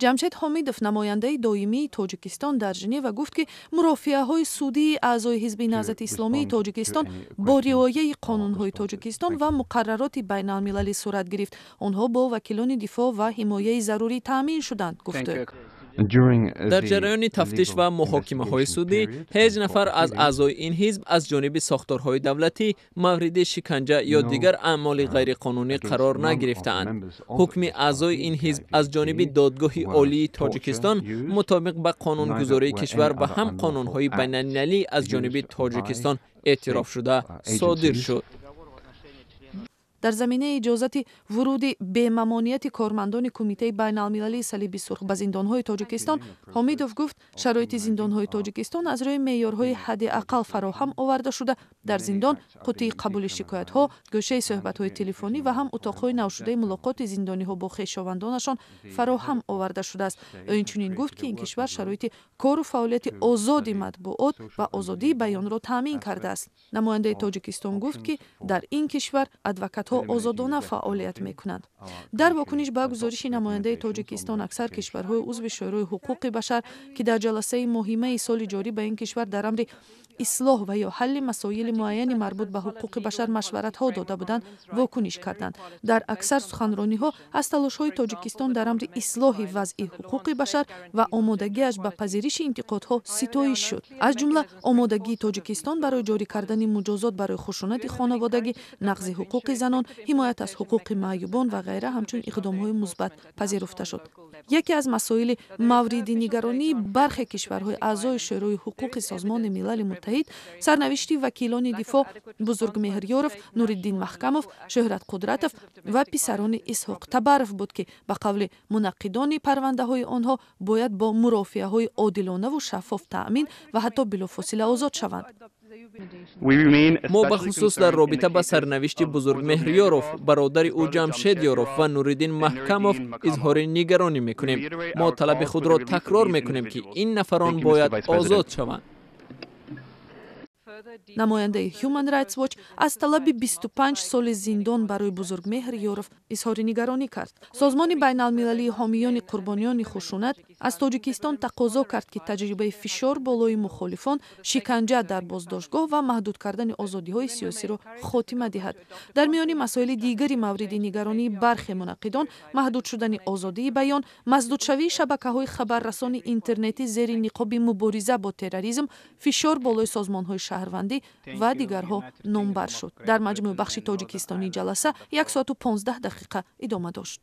Ҷамшед Ҳомидов, намояндаи доимии Тоҷикистон дар Женева, гуфт, ки мурофиаҳои судии аъзои Ҳизби Наҳзати Исломии Тоҷикистон бо риояи қонунҳои Тоҷикистон ва муқаррароти байналмилалӣ сурат гирифт. Онҳо бо вакилони дифоъ ва ҳимояи зарурӣ таъмин шуданд, гуфт ӯ. Дар ҷараёни тафтиш ва муҳокимаҳои судӣ ҳеҷ нафар аз аъзои ин ҳизб аз ҷониби сохторҳои давлатӣ мавриди шиканҷа ё дигар аъмоли ғайриқонунӣ қарор нагирифтаанд. Ҳукми аъзои ин ҳизб аз ҷониби Додгоҳи Олии Тоҷикистон мутобиқ ба қонунгузории кишвар ва ҳам қонунҳои байналмилалӣ аз ҷониби Тоҷикистон эътирофшуда содир шуд. Дар заминаи иҷозати вуруди бемамониати кормандони Кумитаи байналмилалии Салиби Сурх ба зиндонҳои Тоҷикистон, Ҳомидов гуфт, шароити зиндонҳои Тоҷикистон аз рӯи меъёрҳои ҳадди ақал фароҳам оварда шуда, дар зиндон қуттии қабули шикоятҳо, гӯшаи суҳбатҳои телефонӣ ва ҳам утоқҳои навшудаи мулоқоти зиндониҳо бо хешовандонашон фароҳам оварда шудааст. Ӯ инчунин гуфт, ки ин кишвар шароити кору фаъолияти озоди матбуот ва озодии баёнро таъмин кардааст. Намояндаи Тоҷикистон гуфт, ки дар ин кишвар адвокатҳо озодона фаъолият мекунанд. Дар вокуниш ба гузориши намояндаи Тоҷикистон, аксар кишварҳои узви Шӯрои ҳуқуқи башар, ки дар ҷаласаи моҳи майи соли ҷорӣ ба ин кишвар дар амри ислоҳ ва ё ҳалли масоили муайяни марбут ба ҳуқуқи башар машваратҳо дода буданд, вокуниш карданд. Дар аксар суханрониҳо аз талошҳои Тоҷикистон дар амри ислоҳи вазъи ҳуқуқи башар ва омодагиаш ба пазириши интиқодҳо ситоиш шуд, аз ҷумла омодагии Тоҷикистон барои ҷорӣ кардани муҷозот барои хушунати хонаводагӣ, нақзи ҳуқуқи занон, ҳимоят аз ҳуқуқи маъюбон ва ғайра ҳамчун иқдомҳои мусбат пазируфта шуд. Яке аз масоили мавриди нигаронии бархе кишварҳои аъзои Шӯрои ҳуқуқи Созмони Милали Муттаҳид сарнавишти вакилони дифоъ Бузургмеҳр Ёров, Нуриддин Маҳкамов, Шӯҳрат Қудратов ва писарони Исҳоқ Табаров буд, ки ба қавли мунаққидони парвандаҳои онҳо бояд бо мурофиаҳои одилонаву шаффоф таъмин ва ҳатто билофосила озод шаванд. Мо бахусус дар робита ба сарнавишти Бузургмеҳр Ёров, бародари ӯ Ҷамшед Ёров ва Нуриддин Маҳкамов изҳори нигаронӣ мекунем. Мо талаби худро такрор мекунем, ки ин нафарон бояд озод шаванд. Намояндаи Human Rights Watch аз талаби 25 соли зиндон барои Бузургмеҳр Ёров изҳори нигаронӣ кард. Созмони байналмилалии ҳомиёни қурбониёни хушунат аз Тоҷикистон тақозо кард, ки таҷрибаи фишор болои мухолифон, шиканҷа дар боздоштгоҳ ва маҳдуд кардани озодиҳои сиёсиро хотима диҳад. Дар миёни масоили дигари мавриди нигаронии бархе мунаққидон маҳдуд шудани озодии баён, масдудшавии шабакаҳои хабаррасони интернетӣ зери ниқоби мубориза бо терроризм, фишор болои созмонҳои шаҳрвандӣ ва дигарҳо номбар шуд. Дар маҷмӯъ, бахши тоҷикистонии ҷаласа 1 соату 15 дақиқа идома дошт.